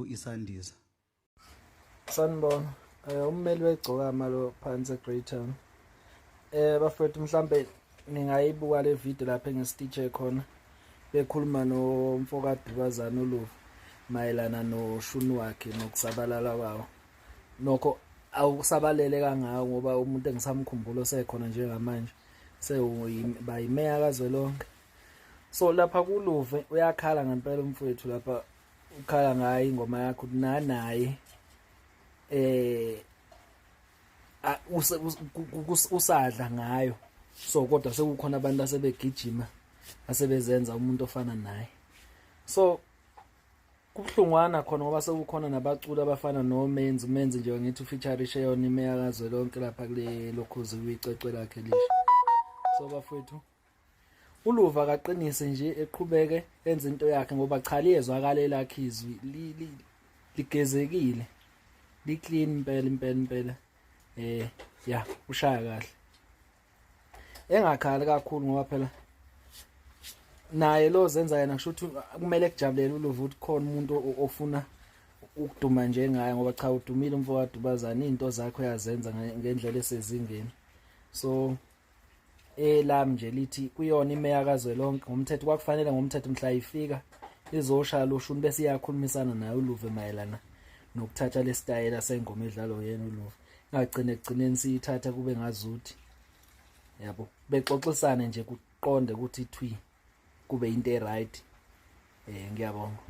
Isandiza. Sanibona. Ummeli wegcokama lo phansi eGreytown. Bafethu mhlambe ningayibuka le video lapha engisititshe khona bekhuluma nomfoka Dubazana uLuvo mayelana noshuni wakhe nokusabalala kwawo. Nokho awusabalele kangako ngoba umuntu engisamkhumbula osekhona njengamanje sewuyimeya kazwelonke. So lapha kuLuve uyakhala ngempela umfowethu lapha ukhala ngayo ingoma yakho ukuthi nanaye eh usadla ngayo so kodwa sekukhona abantu asebegijima asebezenza umuntu ofana naye so kubuhlungwana khona ngoba sekukhona nabaculi abafana nomenzi umenzi nje ngithi ufeaturishe yona imeya kazwelonke lapha kule lokhuzi kwicwecwe lakhe lisha so bafowethu uLuva akaqinise nje eqhubeke enze into yakhe ngoba cha liyezwakala elakhe izwi ligezekile li-clean impela impela impela eh ya ushaya kahle engakhali kakhulu ngoba phela naye lo zenza yena kusho ukuthi kumele kujabulele uLuva ukuthi khona umuntu ofuna ukuduma njengaye ngoba cha udumile umfo kaDubazana izinto zakhe uyazenza ngendlela esezingeni so elami nje lithi kuyona imeya kazwelonke ngomthetho kwakufanele ngomthetho mhla ifika izoshaya lo shuni bese iyakhulumisana naye uLuve mayelana nokuthatha lesitayela sengoma edlalwa yena uLuve ingagcine ekugcineni siyithatha kube ngazuthi yabo bexoxisane nje kuqonde ukuthi thwi kube into e-right eh ngiyabonga.